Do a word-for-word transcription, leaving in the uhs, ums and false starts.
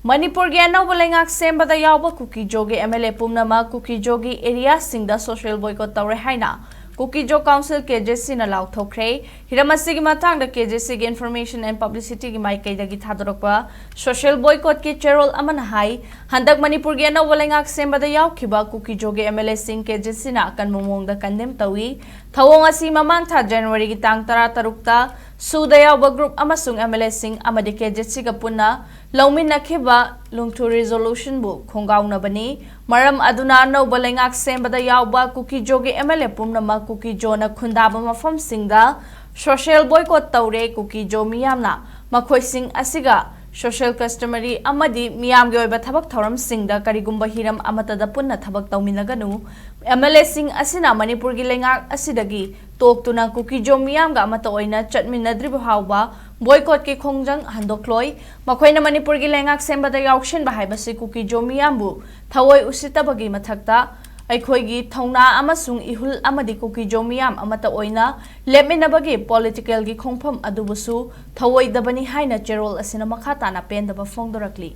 ꯃꯅꯤꯄꯨꯔꯒꯤ ꯑꯅꯧꯕ ꯂꯩꯉꯥꯛ ꯁꯦꯝꯕꯗ ꯌꯥꯎꯕ ꯀꯨꯀꯤꯖꯣꯒꯤ ꯑꯦꯝ ꯑꯦꯜ ꯑꯦ ꯄꯨꯝꯅꯃꯛ ꯀꯨꯀꯤꯖꯣꯒꯤ ꯑꯦꯔꯤꯌꯥꯁꯤꯡꯗ ꯁꯣꯁꯤꯌꯦꯜ ꯕꯣꯏꯀꯣꯠ ꯇꯧꯔꯦ ꯍꯥꯏꯅ ꯀꯨꯀꯤꯖꯣ ꯀꯥꯎꯟꯁꯤꯜ ꯀꯦ ꯖꯦ ꯁꯤꯅ ꯂꯥꯎꯊꯣꯛꯈ꯭ꯔꯦ꯫ ꯍꯤꯔꯝ ꯑꯁꯤꯒꯤ ꯃꯇꯥꯡꯗ ꯀꯦ ꯖꯦ ꯁꯤꯒꯤ ꯏꯟꯐꯣꯔꯃꯦꯁꯟ ꯑꯦꯟ ꯄꯕ꯭ꯂꯤꯁꯤꯇꯤꯒꯤ ꯃꯥꯏꯀꯩꯗꯒꯤ ꯊꯥꯗꯣꯔꯛꯄ ꯁꯣꯁꯤꯌꯦꯜ ꯕꯣꯏꯀꯣꯠꯀꯤ ꯆꯦꯔꯣꯜ ꯑꯃꯅ ꯍꯥꯏ, ꯍꯟꯗꯛ ꯃꯅꯤꯄꯨꯔꯒꯤ ꯑꯅꯧꯕ ꯂꯩꯉꯥꯛ ꯁꯦꯝꯕꯗ ꯌꯥꯎꯈꯤꯕ ꯀꯨꯀꯤꯖꯣꯒꯤ ꯑꯦꯝ ꯑꯦꯜ ꯑꯦꯁꯤꯡ ꯀꯦ ꯖꯦ ꯁꯤꯅ ꯑꯀꯟꯕ ꯃꯑꯣꯡꯗ ꯀꯟꯗꯦꯝ ꯇꯧꯏ꯫ ꯊꯧꯑꯣꯡ ꯑꯁꯤ ꯃꯃꯥꯡ ꯊꯥ ꯖꯅꯋꯥꯔꯤꯒꯤ ꯇꯥꯡ ꯇꯔꯥ ꯇꯔꯨꯛꯇ ꯁꯨꯗ ꯌꯥꯎꯕ ꯒ꯭ꯔꯨꯞ ꯑꯃꯁꯨꯡ ꯑꯦꯝ ꯑꯦꯜ ꯑꯦꯁꯤꯡ ꯑꯃꯗꯤ ꯀꯦ ꯖꯦ ꯁꯤꯒ ꯄꯨꯟꯅ ꯂꯧꯃꯤꯟꯅꯈꯤꯕ ꯂꯨꯡꯊꯨ ꯔꯤꯖꯣꯂꯨꯁꯟꯕꯨ ꯈꯣꯡꯒꯥꯎꯅꯕꯅꯤ꯫ ꯃꯔꯝ ꯑꯗꯨꯅ ꯑꯅꯧꯕ ꯂꯩꯉꯥꯛ ꯁꯦꯝꯕꯗ ꯌꯥꯎꯕ ꯀꯨꯀꯤꯖꯣꯒꯤ ꯑꯦꯝ ꯑꯦꯜ ꯑꯦ ꯄꯨꯝꯅꯃꯛ ꯀꯨꯀꯤꯖꯣꯅ ꯈꯨꯟꯗꯥꯕ ꯃꯐꯝꯁꯤꯡꯗ ꯁꯣꯁꯤꯌꯦꯜ ꯕꯣꯏꯀꯣꯠ ꯇꯧꯔꯦ꯫ ꯀꯨꯀꯤꯖꯣ ꯃꯤꯌꯥꯝꯅ ꯃꯈꯣꯏꯁꯤꯡ ꯑꯁꯤꯒ ꯁꯣꯁꯤꯌꯦꯜ ꯀꯁꯇꯃꯔꯤ ꯑꯃꯗꯤ ꯃꯤꯌꯥꯝꯒꯤ ꯑꯣꯏꯕ ꯊꯕꯛ ꯊꯧꯔꯝꯁꯤꯡꯗ ꯀꯔꯤꯒꯨꯝꯕ ꯍꯤꯔꯝ ꯑꯃꯠꯇꯗ ꯄꯨꯟꯅ ꯊꯕꯛ ꯇꯧꯃꯤꯟꯅꯒꯅꯨ꯫ ꯑꯦꯝ ꯑꯦꯜ ꯑꯦꯁꯤꯡ ꯑꯁꯤꯅ ꯃꯅꯤꯄꯨꯔꯒꯤ ꯂꯩꯉꯥꯛ ꯑꯁꯤꯗꯒꯤ ꯇꯣꯛꯇꯨꯅ ꯀꯨꯀꯤꯖꯣ ꯃꯤꯌꯥꯝꯒ ꯑꯃꯠꯇ ꯑꯣꯏꯅ ꯆꯠꯃꯤꯟꯅꯗ꯭ꯔꯤꯕ ꯐꯥꯎꯕ ꯕꯣꯏꯀꯣꯠꯀꯤ ꯈꯣꯡꯖꯪ ꯍꯟꯗꯣꯛꯂꯣꯏ꯫ ꯃꯈꯣꯏꯅ ꯃꯅꯤꯄꯨꯔꯒꯤ ꯂꯩꯉꯥꯛ ꯁꯦꯝꯕꯗ ꯌꯥꯎꯁꯤꯟꯕ ꯍꯥꯏꯕꯁꯤ ꯀꯨꯀꯤꯖꯣ ꯃꯤꯌꯥꯝꯕꯨ ꯊꯑꯣꯏ ꯎꯁꯤꯠꯇꯕꯒꯤ ꯃꯊꯛꯇ ꯑꯩꯈꯣꯏꯒꯤ ꯊꯧꯅꯥ ꯑꯃꯁꯨꯡ ꯏꯍꯨꯜ ꯑꯃꯗꯤ ꯀꯨꯀꯤꯖꯣ ꯃꯤꯌꯥꯝ ꯑꯃꯠꯇ ꯑꯣꯏꯅ ꯂꯦꯞꯃꯤꯟꯅꯕꯒꯤ ꯄꯣꯂꯤꯇꯤꯀꯦꯜꯒꯤ ꯈꯣꯡꯐꯝ ꯑꯗꯨꯕꯨꯁꯨ ꯊꯧꯑꯣꯏꯗꯕꯅꯤ ꯍꯥꯏꯅ ꯆꯦꯔꯣꯜ ꯑꯁꯤꯅ ꯃꯈꯥ ꯇꯥꯅ ꯄꯦꯟꯗꯕ ꯐꯣꯡꯗꯣꯔꯛꯂꯤ꯫